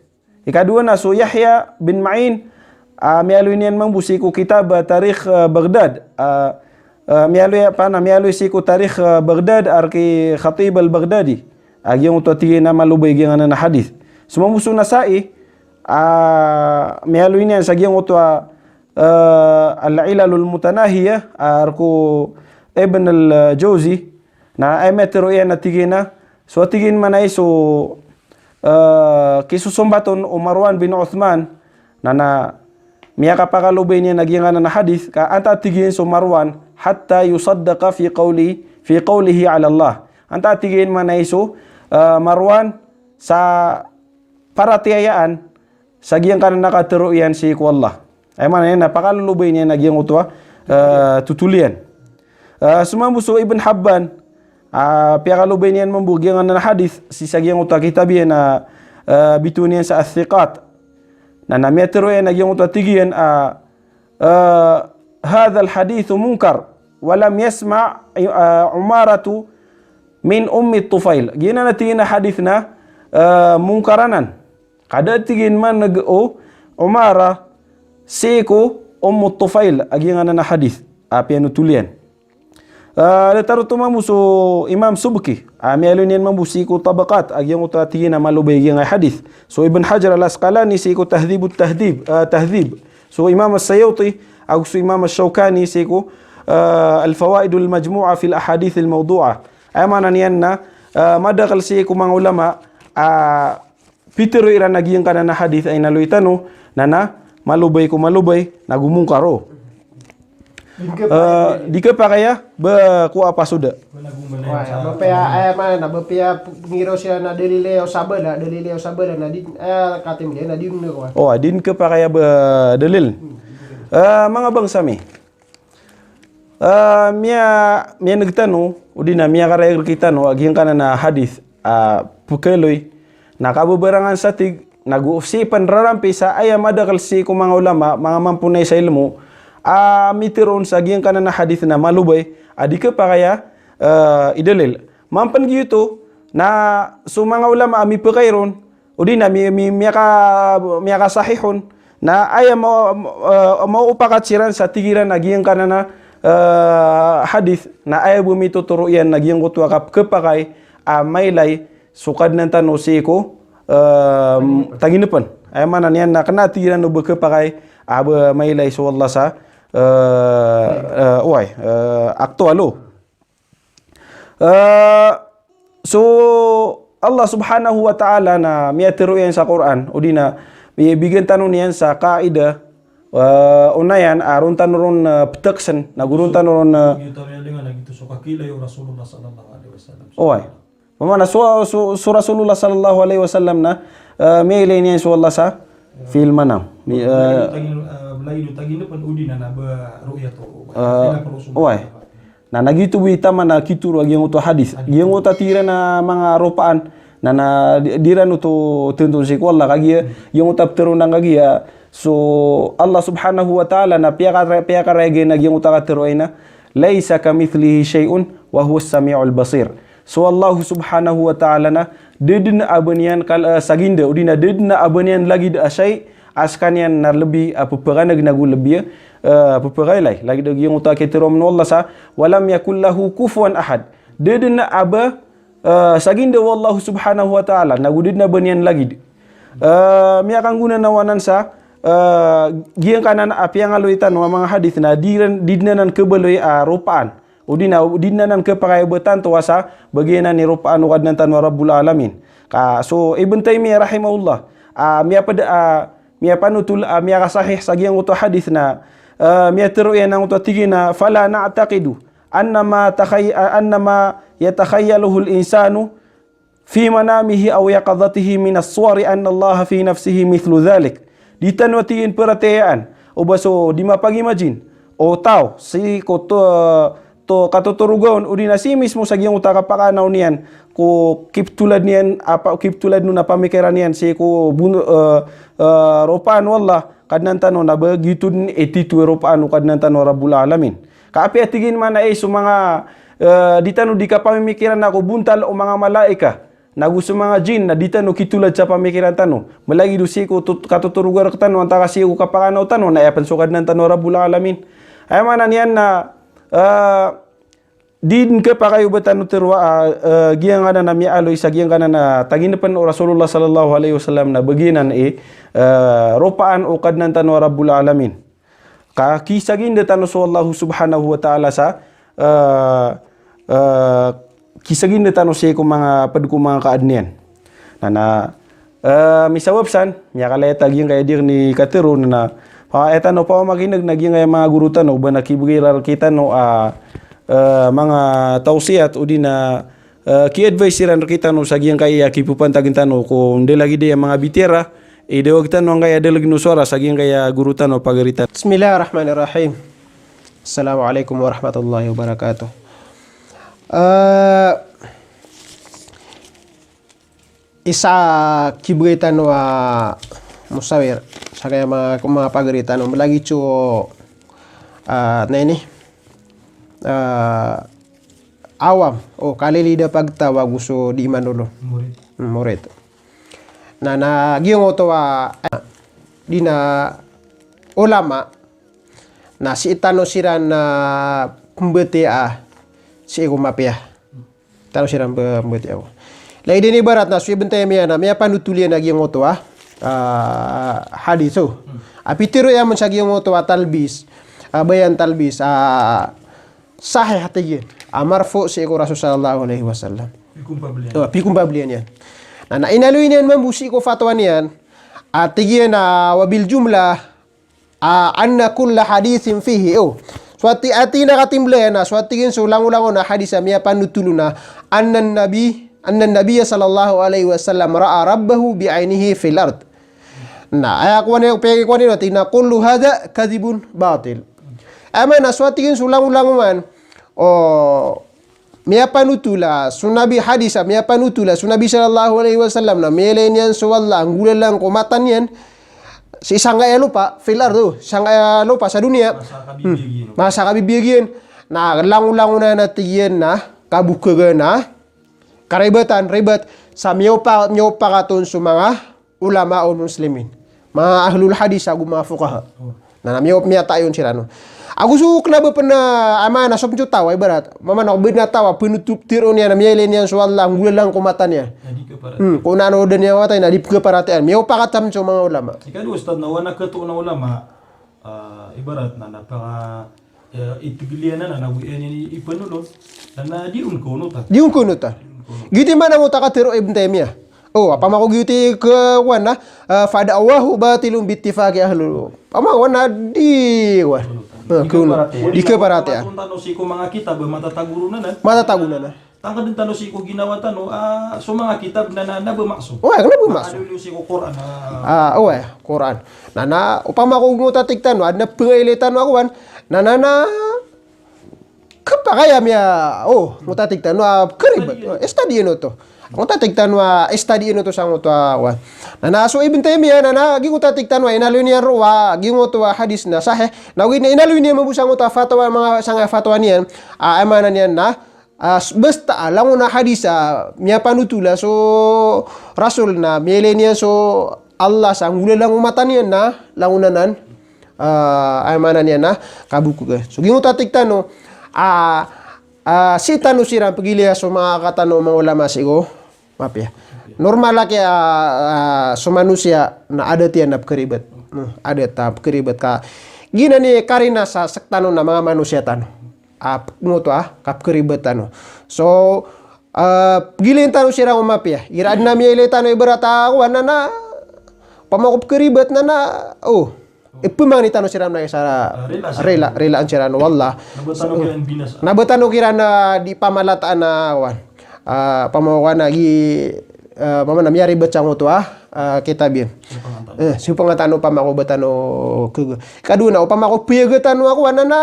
Ikadowa na so Yahya bin Ma'in, ah, miyaaloy niyan mambo sii ko kitab, ah, Tarikh, ah, Baghdad. Ah, ah, miyaaloy, pman a miyaaloy sii ko Tarikh, ah, Baghdad, ar ki Khatib al-Baghdadi. Ah, giyangkoto a tig iyan a malobay giyangkanan a hadith. So mambo so Nasa'i, ah, miyaaloy niyan sa giyangkoto a, ah, Al-Ilalul Mutanahiyah, ar ko Ibn al-Jawzi, na aya miyatharo iyan a tig iyan a, so a tig iyan mambo na so, eh, kisosombat on o Marwan bin Uthman, na, na miyakapakalobay niyan a giyangkanan a hadith, ka antaa tig iyan so Marwan, hatta yusaddaqa fi qawli, fi qawlihi ala Allah. Antaa tig iyan mambo na so, eh, Marwan sa paratiyayaan sa giyangkanan a katharo iyan sii ko Allah. Aya maana niyan na pakalobay niyan a giyangkoto a, eh, totol iyan. Eh, so mambo so Ibn Habban, ah, piyakalobay niyan mambo giyangkanan a hadith, sii sa giyangkoto a kitab iyan a, eh, bitowan iyan sa Ath-Thiqat. Na, na miyatharo iyan a giyangkoto a tig iyan a, eh, hadhal hadithu munkar, wa lam yasma', eh, Umaratu min Ummi Tufail. Giyanan a tig iyan a hadith na, eh, munkar anan. Ka da tig iyan maneg o Umara sii ko Ummu Tufail a giyangkanan a hadith a piyanotol iyan. Ah, datar oto mambo so Imam Subki, ah, miyaaloy niyan mambo sii ko Tabaqat a giyangkoto a tig iyan a malobay giyangkai a hadith. So Ibn Hajar Al-Asqalani sii ko Tahdhibut Tahdhib, ah, Tahdhib. So Imam As-Sayuti, ago so Imam Ash-Shawkani sii ko, ah, Al-Fawaidul Majmu'ah fil Ahadithil Mawdu'ah. Aya maana niyan na, ah, madakl sii ko manga ulama, ah, pitharo iran a giyangkanan a hadith a inaloy tano, na, na malobay ko malobay, na go munkar, o. Di khapakay a ba ko apasoda. Oway, ba piya, aya maana na ba piya pngiraw siran a dalil o sabala, dalil o sabala na di, eh, katim di, na di, na ko. O, di khapakay a ba dalil. Eh, manga bangsa mi. Ah, miya, miyaneg tano, odi na miyakarayag rkitano a giyangkanan a hadith a pkhaaloy, na kababarangan sa tig, na go sii pn rarampi sa aya madakl sii ko manga ulama, manga mamponay sa ilmo, a mitharo on sa giyangkanan a hadith na malobay a di khapakay a, eh, idalil. Mambo pn giyoto na so manga ulama a mipakay ron, odi na mi-, mi-, miyaka-, miyakasahih on. Na aya ma-, ma-, eh, maopakat siran sa tig iran a giyangkanan a, eh, hadith. Na aya bo mitotoro iyan a giyangkoto a kapkhapakay a mailay so Kadnan tano sii ko, eh, tagindapn. Aya maana niyan na kna a tig iran o ba khapakay a ba mailay so Allah sa, eh, eh, oway, eh, aktual, o. Eh, so Allah Subhanahu wa Ta'ala na miyatharo iyan sa Qur'an, odi na bigan tano niyan sa qaida, eh, onayan, a ron tano ron, eh, pthaksn, na go ron tano ron, eh, Giyoto a miyalingan a giyoto so kakilay o Rasulullah sallallahu alaihi wasallam. Oway. Pamana so, so, so Rasulullah sallallahu alaihi wasallam na, eh, miyailay niyan so Allah sa fil manam. Mi-, eh, Lagid o tagin pen o di na na ba ru'yat o. Ah, oway. Na, na giyoto bo i taman a kitharo a giyangkoto a hadith. Giyangkoto a tig iran a manga ropaan. Na, na di, di iran oto tharoon sii ko Allah kagiya, giyangkoto a ptharoon angkagiya. So, Allah subhanahu wa ta'ala na piyakara-, piyakarayag iyan a giyangkoto a katharo iyan a, "Laysa kamithlihi shay'un wa huwas sami'ul basir." So Allah subhanahu wa ta'ala na da den a ba niyan kal-, eh, saginda, o di na da den a ba niyan lagid a shay, a skaniyan na lebi a pepakaneg nago lebi a, eh, pepakailay. Lagid a giyangkoto a kitharo o Allah sa, "Wa lam yakul lahu kufuwan ahad." Da den a ba, eh, saginda o Allah subhanahu wa ta'ala, nago da den a ba niyan lagid. Eh, miyakanggona na wanan sa, eh, giyangkanan a piyangaloy tano a manga hadith na di ran, di den anan khabaloy a ropaan. O di na, o di na anan khapakay o ba tanto a sa ba giyanan i ropaan o Kadnan tano a Rabbul Alamin. Ka, so, Ibn Taymiyyah rahimahullah, ah, miyaped-, ah, miyapanotol, ah, miyakasahih sa giyangkoto a hadith na, ah, miyatharo iyan angkoto a tig iyan a, "Fala na'taqidu anna ma takhay-, ah, anna ma yatakhayyaluhul insanu fi manamihi aw yaqadhatihi minas suwari annallaha fi nafsihi mithlu dhalik." Di tano, tig iyan, paratiyayaan o ba so di mapag-imagine o taw sii ko to, to katotoroga on, o di na sii mismo sa giyangkoto a kapakanaw niyan ko kiptolad niyan, apa, kiptolad on a pamikiran iyan sii ko bun-, eh, eh, ropaan o Allah, Kadnan tano, na ba giyoto den i titho i ropaan o Kadnan tano a Rabbul Alamin. Ka apiya, tig iyan, maana i so manga, eh, di tano di kapamimikiran a ko bontal o manga malaika, nago so manga jinn na di tano kitolad sa pamikiran tano. Malagid o sii ko tot-, katotoroga rektano antaa ka sii ko kapakanaw tano, na aya pen so Kadnan tano a Rabbul Alamin. Aya maana niyan na, eh, di den khapakay o ba tano tharoa, ah, eh, giyangkanan a miyaaloy sa giyangkanan a tagin pen o Rasulullah sallallahu alaihi wasallam na ba giyanan i, eh, ropaan o Kadnan tano a Rabbul Alamin. Ka kisaginda tano so Allah subhanahu wa ta'ala sa, eh, eh, kisaginda tano sii ko manga ped ko manga kaadn iyan. Na, na, eh, misabap san, miyakalaya ta giyangkaya di rn i katharo na, na, pa, eh, tano pamakineg na giyangkaya manga goro tano, ba na kibgay iran rektano a, eh, manga tawsiyat, o di na, eh, ki-advice iran rektano sa giyangkaya kipepantagn tano ko ndalagid iyan a manga bitiyara, idawag tano angkaya dalagn o sowara sa giyangkaya goro tano, pagari tano. Bismillahirrahmanirrahim. Assalamu alaikum warahmatullahi wabarakatuh. Eh, isa a kibgay tano a musawir sa kaya manga, manga pagari tano, malagid so, ah, na ini, ah, awam, o kalilid a pagtaw ago so di manolon. Murid. Hmm, murid. Na, na giyangkoto a, ah, di na ulama, na sii tano siran, ah, pmbatiyaa sii ko mapiya. Tano siran pmbatiyaa. Lagid iyan ibarat na so Ibn Taymiyyah na miyapanotol iyan a giyangkoto a, ah, hadith, o. Hmm. A pitharo iyan mambo sa giyangkoto a talbis, ah, bayan talbis, ah, sahih a tig iyan a marfu' sii ko Rasul sallallahu alaihi wasallam. Pikompabli iyan. O, pikompabli iyan. Na, na inaloy niyan mambo sii ko fatwa niyan a tig iyan a, wa bil jumlah, ah, anna kulla hadithin fihi, o. So ati, ati na katimblayan na, so ati gin so langolangon a hadith a miyapanotol on a, annan nabi, annan nabiyya sallallahu alaihi wasallam ra'a rabbahu bi ainihi fil ard. Na, aya kowan iyan, piyakikowan iyan, ati na kullu hadha kadhibun batil. Aya maana, so ati gin so langolangon, o, miyapanotol a so Nabi, hadith a miyapanotol a so Nabi sallallahu alaihi wasallam na miyailay niyan so Allah a nggolalan ko mata niyan sii sangkaya lopa, fil ard, o, sangkaya lopa sa doniya. Masa kabibiyag iyan. Hmm. Masa kabibiyag iyan. Na langolangon anan a tig iyan na kabokhagan a karibatan, ribat sa miyaopa-, miyaopakat on so manga ulama ul muslimin, manga ahlul hadith ago manga fuqaha. O. Na, na miya-, miyatayon siran on. Ago so kna ba pn a, aya maana, so pn so taw a ibarat, mambo na o ba dn a taw a pnotop tiro niyan a miyailay niyan so Allah a nggolalan ko mata niyan. Na di kaparatiyayaan. Hmm, ko nano dn iyan a mata niyan, na di pkaparatiyayaan. Miyaopakat sa pn so manga ulama. Ikadowa, Ustadh, na o ba na katoon a ulama, ah, ibarat na, na paka Eh, itigl iyan anan ago iyan i, i, ipanolon. Na, na di on kaonotan. Di on kaonotan. Di on kaonotan. Giyoto i maana o katharo o Ibn Taymiyyah. O, opama ko giyoto i kowan na, eh, fada'wahu batilun bi ittifaqi ahlul. Opama ko na di, kowan. Kaonotan. Eh, di kaonotan. Di kaparatiyayaan. Di kaparatiyayaan. Tano sii ko manga kitab, matatago ron anan. Matatago ron anan. Tangkd tano sii ko ginawa tano, ah, so manga kitab na, na, na ba ma'sum. Oway, na ba ma'sum. Ado sii ko Qur'an, ah. Ah, oway, Qur'an. Na, na, opama ko ngotatik tano, adn a pngailay tano a kowan. Na, na, na, khapakay a miya, o, ngotatik tano a pkharibet. Study-in oto. Ngotatik tano a study-in oto sangkoto a kowan. Na, na, so Ibn Taymiyyah, na, na, gii ngotatik tano a inaloy niyan roo a giyangkoto a hadis na sahih. Na ogaid na inaloy niyan mambo sangkoto a fatwa, manga sangkaya fatwa niyan, a, aya maana niyan na, ah, s-, basta, ah, langon a hadis a miyapanotol a so Rasul na miyailay niyan so Allah sa nggolalan o mata niyan na langon anan, ah, aya maana niyan na kabokok. So gii ngotatik tano, ah, ah, sii tano siran pgilaya so manga kaka tano manga ulama sii ko mapiya. Normal a kiya, ah, so manosiya na adat iyan a pkharibet. Hmm, adat a pkharibet ka. Giyanan i karina sa sktano na manga manosiya tano a p-, ngoto a kapkharibet tano. So, ah, pgilain tano siran ko mapiya. Igira adn a miyailay tano ibarat a kowan na, na, opama ko pkharibet na, na, o, ipmangni tano siran na isa, ah, rila, rila, rilaan siran o Allah. Na ba tano kiran binasa. Na ba tano kiran, ah, di pamalataan a kowan. Ah, opama ko kowan a gii, ah, opama na miyaribet sangkoto a, ah, kitab iyan. Sii pangatan. Eh, sii pangatan opama ko ba tano kg-, kadowa na opama ko piyagatan o kowan na, na,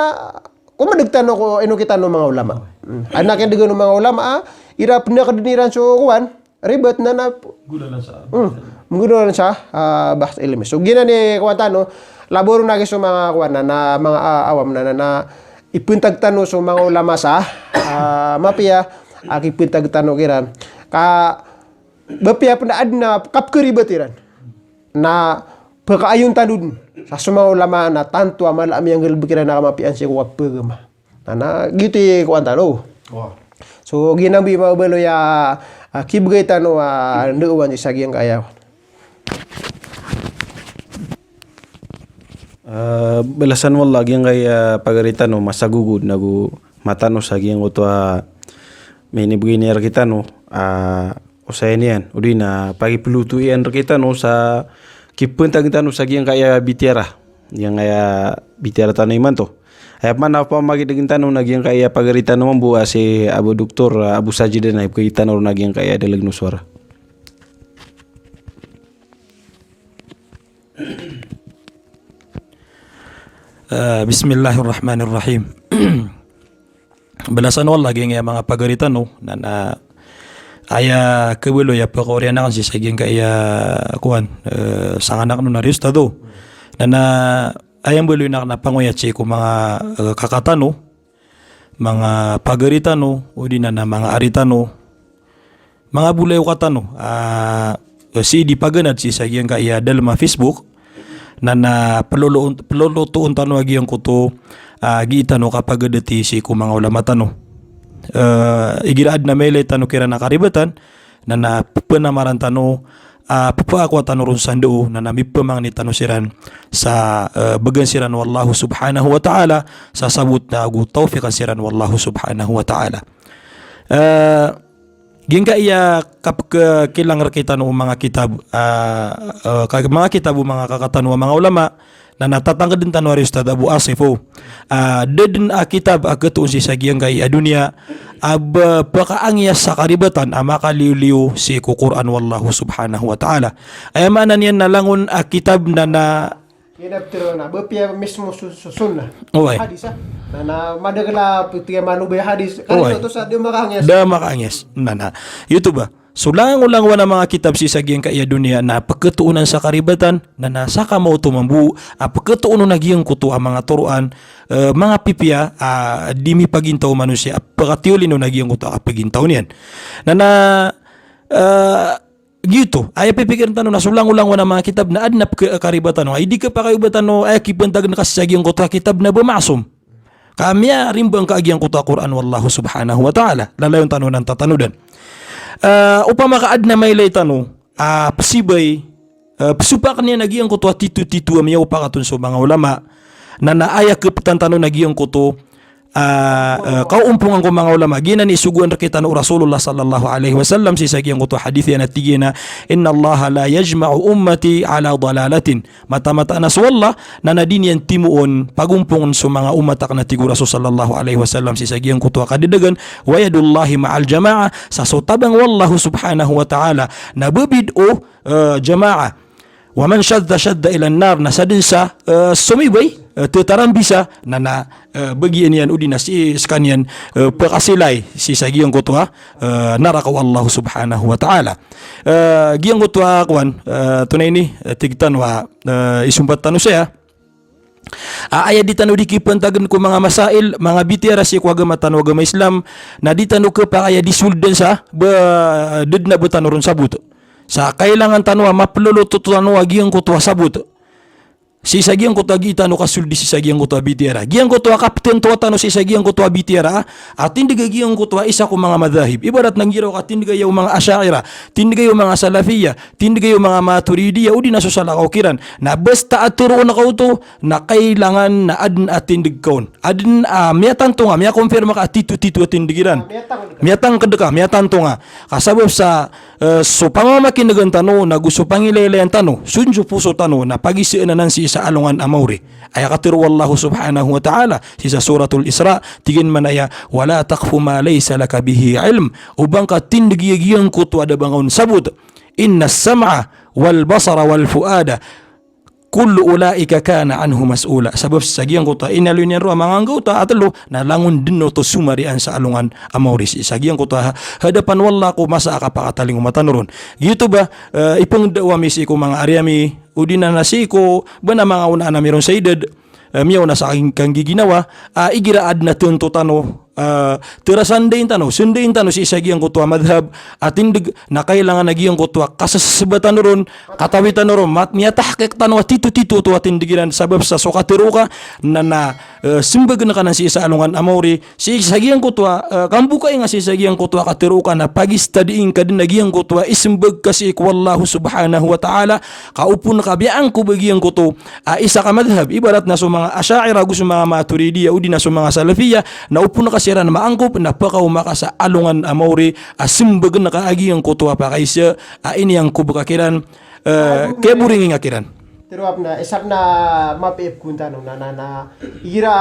ko madg tano ko ino kitano manga ulama. Hmm. Adn a kiyadgan o manga ulama, ah, igira pnakdn iran so kowan, ribet na, na, nggolalan sa, hmm, nggolalan sa, ah, bahasa ilmi. So giyanan i kowan tano, labaw ron a giya so manga kowan na, na manga, ah, awam na, na, na, ipntag tano so manga ulama sa, ah, mapiya, a kipntag tano kiran. Ka, mapiya pn a adn a kapkharibet iran. Na pkaayon tano dn sa so manga ulama na tanto a mala a miyanggalbk iran a kamapiyaan sii ko kapagama. Na, na, giyoto i kowan tano. Wa. So, giyanan bo i mabaloy a, ah, kibgay tano a, ah, ndao wan sii sa giyangkaya. Ah, balasan o Allah giyangkaya pagari tano, masagogod nago matano sa giyangkoto a minibgay niyan rktano, ah, osayan iyan, odi na pakiploto iyan rktano sa kipntag tano sa giyangkaya bitiyara. Giyangkaya bitiyara tano imanto. Aya pman a pamagitgn tano na giyangkaya pagari tano mambo a si Abu Doktor, ah, Abu Sajid na ipkagitano ron a giyangkaya dalg o sowara. Ah, bismillahirrahmanirrahim. Balasan o Allah giyangkaya manga pagari tano, na, na aya kabaloy a pkaoriyan akn sii sa giyangkaya kowan, eh, sangan akn on a ri ustadh o. Na, na aya mbaloy akn a pangoyat sii ko manga, eh, kaka tano, manga pagari tano, odi na, na manga ari tano, manga bolayoka tano, ah, sii di paganad sii sa giyangkaya dalm a Facebook, na, na plolo-, plolotoon tano a giyangkoto, ah, gii tano kapagadati sii ko manga ulama tano. Eh, igira adn a mailay tano kiran a karibatan, na, na ppanamaran tano, ah, ppaakowa tano ron sa ndao, na, na mipamangni tano siran sa, eh, bgan siran o Allah subhanahu wa ta'ala, sa sabot nago tawfiqan siran o Allah subhanahu wa ta'ala. Eh, Giyangkaya kapkhakilang rktano o manga kitab, ah, ah, ka-, manga kitab o manga kaka tano a manga ulama, na, na tatangkdn tano a ri Ustadh Abu Asif, o. Ah, da dn a kitab a khatoon sii sa giyangkaya doniya a ba-, pakaangiyas sa karibatan a makaliyoliyo sii ko Qur'an o Allah subhanahu wa ta'ala. Aya maana niyan na langon a kitab na, na Kiyadaptr na, ba piya mismo su-, su-, sunnah. Oway. Hadis, ah. Na, na, madakl a ptiya manobay a hadis. Oway. Kala oto sa da makaangiyas. Da makaangiyas. Na, na. Giyoto ba. So langolangon a manga kitab sii sa giyangkaya doniya na pkhatoonan sa karibatan, na, na, saka maoto mambo a pkhatoonan a giyangkoto a manga toroan, eh, manga pipiya, ah, di mipagintaw o manosiya a pkhatiyolin on a giyangkoto a kapagintaw niyan. Na, na, eh, Giyoto, aya pipikirn tano na so langolangon a manga kitab na adn a pkh-, karibatan o, ay di khapakay o ba tano, aya kipantagn ka sii sa giyangkoto a kitab na ba ma'sum. Ka miyarimbang ka a giyangkoto a Qur'an o Allah subhanahu wa ta'ala. Lalayon tano nan tatanodan. Ah, opama ka adn a mailay tano, ah, psibay, ah, psopakn iyan a giyangkoto a titotito a miyaopakat on so manga ulama, na, na aya khaptan tano na giyangkoto, ah, eh, kaompongan ko manga ulama. Giyanan i sogoan rktano o Rasulullah sallallahu alaihi wasallam sii sa giyangkoto a hadith iyan a tig iyan a, "Innallaha la yajma'u ummati ala dalalatin." Mataan-mataan a so Allah na, na di niyan timoon pagompongn so manga omat akn, a tig o Rasul sallallahu alaihi wasallam sii sa giyangkoto a kadadagan, "Wa yadullahi ma'al jama'ah," sa so tabang o Allah subhanahu wa ta'ala na babid o, eh, jama'ah. "Wa man shadda shadda ilan nar," na sadn sa, eh, somibay, eh, tatarambisa, na, na, eh, bagian iyan odi na sii skaniyan, eh, pkasilay sii sa giyangkoto a, eh, naraka o Allah subhanahu wa ta'ala. Eh, giyangkoto a kowan, eh, tonaa ini, eh, tig tano a, eh, isompat tano saya. A, aya di tano di kipantagn ko manga masail, manga bitiyara sii ko agama tano a agama Islam, na di tano khapakay a di soldan sa, ba, da dn a ba tano ron sabot. Sa kailangan tano a maploloto tano a giyangkoto a sabot sii sa giyangkoto a gii tano kasoldi sii sa giyangkoto a bitiyara. Giyangkoto a kaptantoa tano sii sa giyangkoto a bitiyara a tindg a giyangkoto a isa ko manga madhahib. Ibarat na giraw ka tindg aya o manga Asha'irah, tindg aya o manga Salafiyah, tindg aya o manga Maturidiyyah, odi na so salakaw kiran. Na basta a tharoon ka oto, na kailangan na adn a tindg ka on. Adn a miyatanto nga, miyakonfirma ka a tito-tito a tindg iran. Miyatangkd ka, miyatanto nga. Ka sabap sa, eh, so pamamakin'gan tano, nago so pangilaylayan tano, so poso tano, na pagisaan anan sii sa alongan a maori. Aya katharo o Allah subhanahu wa ta'ala sii sa Suratul Isra, tig iyan man aya, "Wa la taqfu ma laysa laka bihi ilm." O ba ngka tindgi a giyangkoto a da ba ngka on sabot. "Innas sam'a wal basara wal fu'ada kullu ulaika kana anhu mas'ula." Sabap sa giyangkoto a inaloy niyan roo a manga anggawta a tlo na langon dn oto somarian sa alongan a maori sii sa giyangkoto a ha-, hadapan o Allah ko masa a kapakatalingoma tano ron. Giyoto ba, eh, ipngdao ami sii ko manga ari ami, odi na na sii ko ba na manga onaan ami ron sa idad, eh, miyaona sa kang-, kanggiginawa, ah, igira adn a tanto tano, ah, tarasandain tano, sandain tano sii sa giyangkoto a madhab a tindg, na kailangan a giyangkoto a kasasbatan ron, katawi tano ron, mat-, miyatahqiq tano a tito-tito oto a tindg iran, sabap sa so katharo ka na, na, eh, smbagn ka nan sii sa alongan a maori, sii sa giyangkoto a, eh, kambokai nga sii sa giyangkoto a katharo ka na pagistadii ngka dn a giyangkoto a ismbag ka sii ko Allah subhanahu wa ta'ala, ka opama ka biyaan ko ba giyangkoto a isa ka madhab, ibarat na so manga Asha'irah ago so manga Maturidiyyah, odi na so manga Salafiyyah, na opama ka siran maangkop, na pakaoma ka sa alongan a maori, a smbagn ka a giyangkoto a pakaisa, a iniyangkob ka kiran, eh, kiyaboringi nga kiran. Tero apn a, isa pn a mapiya pkon tano na, na, na, igira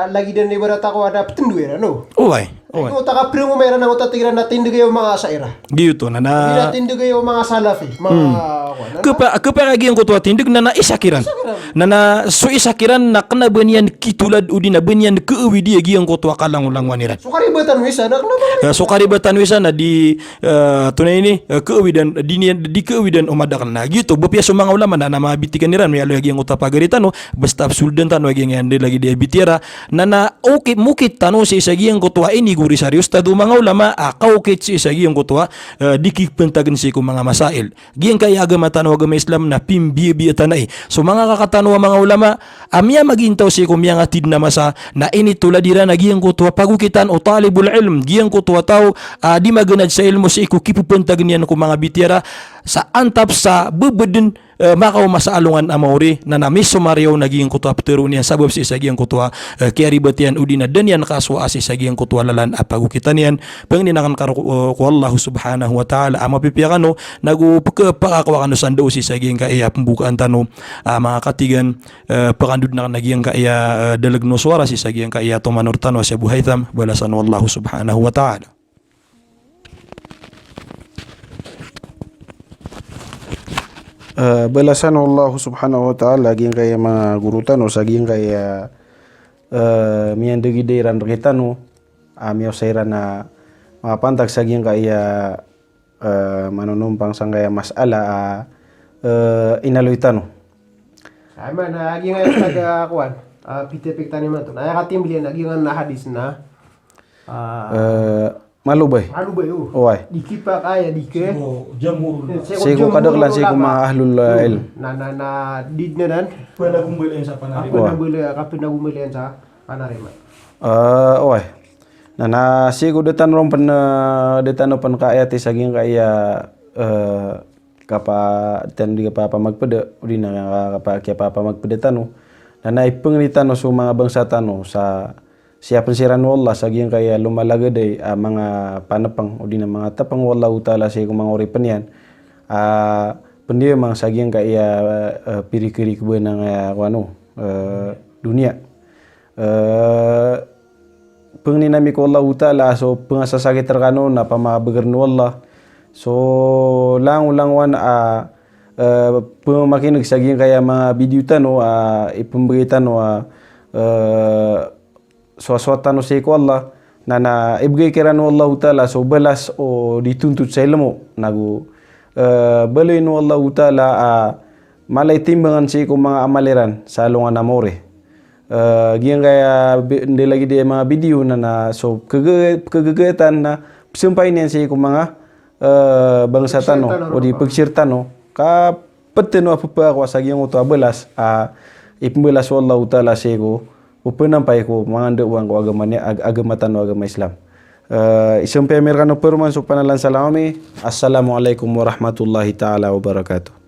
lagid iyan ibarat ako a da ptndo iran, no? Oway, oway. Ino taka primo mera na oto tig iran na tindg iyo manga Asha'irah. Giyoto, na, na. Igira tindg iyo manga Salafi, manga, hmm, kowan, na, na. Kapa-, kapakay a giyangkoto a tindg na, na isa kiran. Isa kiran. Na, na so isa kiran na kna ba niyan kitolad odi na ba niyan kaawidi a giyangkoto a kalangolangowan iran. So karibatan o isa na kna ba, eh, so karibatan o isa na di, eh, tonaa ini, eh, kaawidan, di niyan, di kaawidan o madakl. Na giyoto, ba piya so manga ulama na, na mabitikan iran, miyaaloy a giyangkoto a pagari tano, basta psoldan tano a giyangkaya lagid a bitiyara, na, na okit, mokit tano sii sa giyangkoto a inigori sa ri ustadh o manga ulama, a kaokit sii sa giyangkoto a, eh, di kipantagn sii ko manga masail. Giyangkaya agama tano a agama Islam na pimbiyabiya tano i. So manga kaka tano a manga ulama, a miyamagintaw sii ko miyangatid na masa, na initolad iran a giyangkoto a pagokitan o talibul ilm, giyangkoto a taw a di maganad sa ilmo sii ko kipapantag iyan ko manga bitiyara, sa antap sa ba ba dn, eh, makaoma sa alongan a maori, na, na misomariyaw na giyangkoto a ptharoon iyan sabap sii sa giyangkoto a, eh, kiyaribat iyan odi na da niyan kasowa sii sa giyangkoto a lalan a pagokitan iyan. Pangnin akn ka roo, eh, ko Allah subhanahu wa ta'ala a mapipiya kano, nago pk-, pakakowa kano sa ndao sii sa giyangkaya pmbokaan tano, ah, manga katigan, eh, pkandod na kna giyangkaya, eh, dalg o sowara sii sa giyangkaya tomanor tano a si Abu Haytham, balasan o Allah subhanahu wa ta'ala. Eh, balasan o Allah subhanahu wa ta'ala giyangkaya manga goro tano sa giyangkaya, eh, miyandagida iran rktano, ah, miyaosay iran a mapantag sa giyangkaya eh, manonompang sangkaya masala a, eh, inaloy tano. Ay, man, ah, agi nga aya taga kowan, ah, pitipik tano imanto. Na aya katimbl iyan, agi nga na hadis na, ah, eh, malobay. Malobay, o. Oway. Di kipakay a di ke. Sii ko, sii ko kadaklan, sii ko manga ahlul, eh, ilm. Na, na, na, di na nan. Panagumbal iyan sa panarima. Oway. Panagumbal, ah, kapanagumbal iyan sa panarima. Eh, oway. Na, na sii ko da tano ron pn, eh, da tano pn kaayati sa giyangkaya, eh, kapa-, tano di kapapamagpda, odi na kapa-, kiyapapamagpda tano. Na, na ipngni tano so manga bangsa tano sa, siyapn siran o Allah sa giyangkaya lomalagadai a manga panpng odi na manga tpng o Allahu Ta'ala sii ko manga oripn iyan a pndiyamang sa giyangkaya, eh, pirikirikbn angkaya ko ano, eh, doniya. Eh, pangnin ami ko Allahu Ta'ala so pngasasakit rkano na pamabagr o Allah. So langolangowan a, eh, pmamakin'g sa giyangkaya manga video tano a ipmbgay tano a, eh, soasoat tano sii ko Allah, na, na ibgay kiran o Allahu Ta'ala so balas o di tontot sa ilmo, nago, eh, baloyin o Allahu Ta'ala a mala i timbangan sii ko manga amal iran sa alongan a maori. Eh, giyangkaya bi-, ndai lagid i manga video na, na so kg-, kgagatan na pzampayin iyan sii ko manga, eh, bangsa tano, pagshare tano, odi roo, pagshare tano. Ka pd tano a pphaakowa sa giyangkoto a balas a ipmbalas o Allahu Ta'ala sii ko pphanampay ko manga ndaowan ko agama ni-, ag-, agama tano a agama Islam. Eh, isampay ami rkano paroman so panalan salam ami. Assalamu alaikum warahmatullahi ta'ala wabarakatuh.